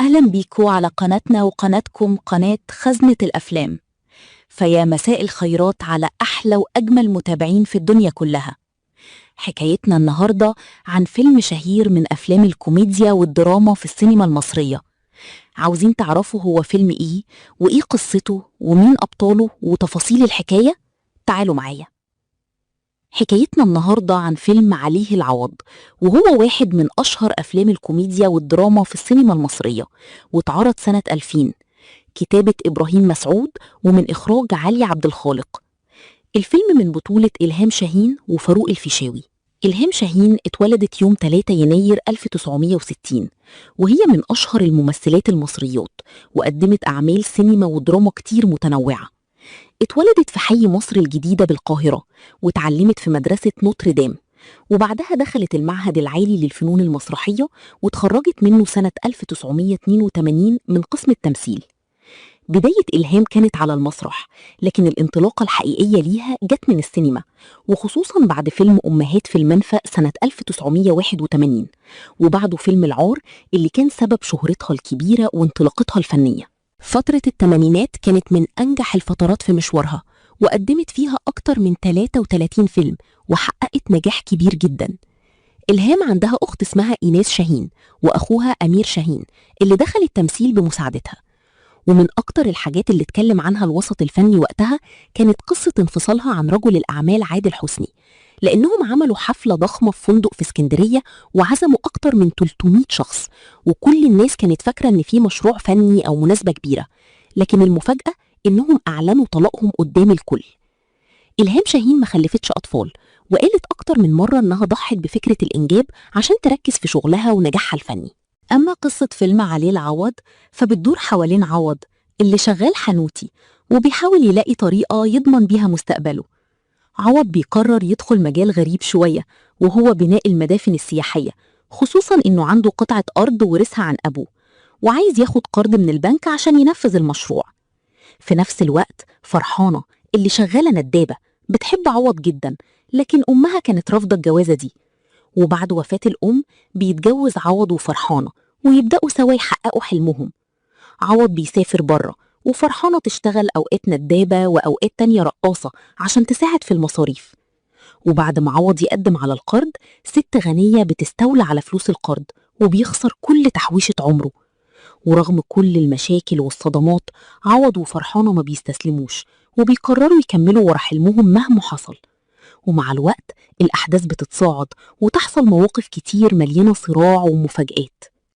أهلا بيكو على قناتنا وقناتكم قناة خزنة الأفلام. فيا مساء الخيرات على أحلى وأجمل متابعين في الدنيا كلها. حكايتنا النهاردة عن فيلم شهير من أفلام الكوميديا والدراما في السينما المصرية. عاوزين تعرفوا هو فيلم إيه وإيه قصته ومين أبطاله وتفاصيل الحكاية؟ تعالوا معايا. حكايتنا النهاردة عن فيلم عليه العوض، وهو واحد من أشهر أفلام الكوميديا والدراما في السينما المصرية، واتعرض سنة 2000، كتابة إبراهيم مسعود ومن إخراج علي عبد الخالق. الفيلم من بطولة إلهام شاهين وفاروق الفيشاوي. إلهام شاهين اتولدت يوم 3 يناير 1960، وهي من أشهر الممثلات المصريات، وقدمت أعمال سينما ودراما كتير متنوعة. اتولدت في حي مصر الجديدة بالقاهرة، واتعلمت في مدرسة نوتردام، وبعدها دخلت المعهد العالي للفنون المسرحية وتخرجت منه سنة 1982 من قسم التمثيل. بداية إلهام كانت على المسرح، لكن الانطلاقة الحقيقية ليها جت من السينما، وخصوصا بعد فيلم أمهات في المنفى سنة 1981، وبعده فيلم العار اللي كان سبب شهرتها الكبيرة وانطلاقتها الفنية. فترة الثمانينات كانت من أنجح الفترات في مشوارها، وقدمت فيها أكتر من 33 فيلم وحققت نجاح كبير جدا. إلهام عندها أخت اسمها إيناس شاهين وأخوها أمير شاهين اللي دخل التمثيل بمساعدتها. ومن أكتر الحاجات اللي اتكلم عنها الوسط الفني وقتها كانت قصة انفصالها عن رجل الأعمال عادل حسني، لأنهم عملوا حفلة ضخمة في فندق في اسكندرية وعزموا أكتر من 300 شخص، وكل الناس كانت فاكرة إن في مشروع فني أو مناسبة كبيرة، لكن المفاجأة إنهم أعلنوا طلاقهم قدام الكل. إلهام شاهين ما خلفتش أطفال، وقالت أكتر من مرة إنها ضحت بفكرة الإنجاب عشان تركز في شغلها ونجاحها الفني. أما قصة فيلم عليه العوض فبتدور حوالين عوض اللي شغال حنوتي وبيحاول يلاقي طريقة يضمن بيها مستقبله. عوض بيقرر يدخل مجال غريب شوية، وهو بناء المدافن السياحية، خصوصا إنه عنده قطعة أرض ورثها عن أبوه، وعايز ياخد قرض من البنك عشان ينفذ المشروع. في نفس الوقت فرحانة اللي شغالة ندابة بتحب عوض جدا، لكن أمها كانت رافضة الجوازة دي. وبعد وفاة الأم بيتجوز عوض وفرحانة ويبدأوا سوا يحققوا حلمهم. عوض بيسافر بره، وفرحانة تشتغل أوقات ندابة وأوقات تانية رقاصة عشان تساعد في المصاريف. وبعد ما عوض يقدم على القرض، ست غنية بتستولى على فلوس القرض وبيخسر كل تحويشة عمره. ورغم كل المشاكل والصدمات، عوض وفرحانة ما بيستسلموش وبيقرروا يكملوا ورا حلمهم مهما حصل. ومع الوقت الأحداث بتتصاعد وتحصل مواقف كتير مليانة صراع ومفاجآت.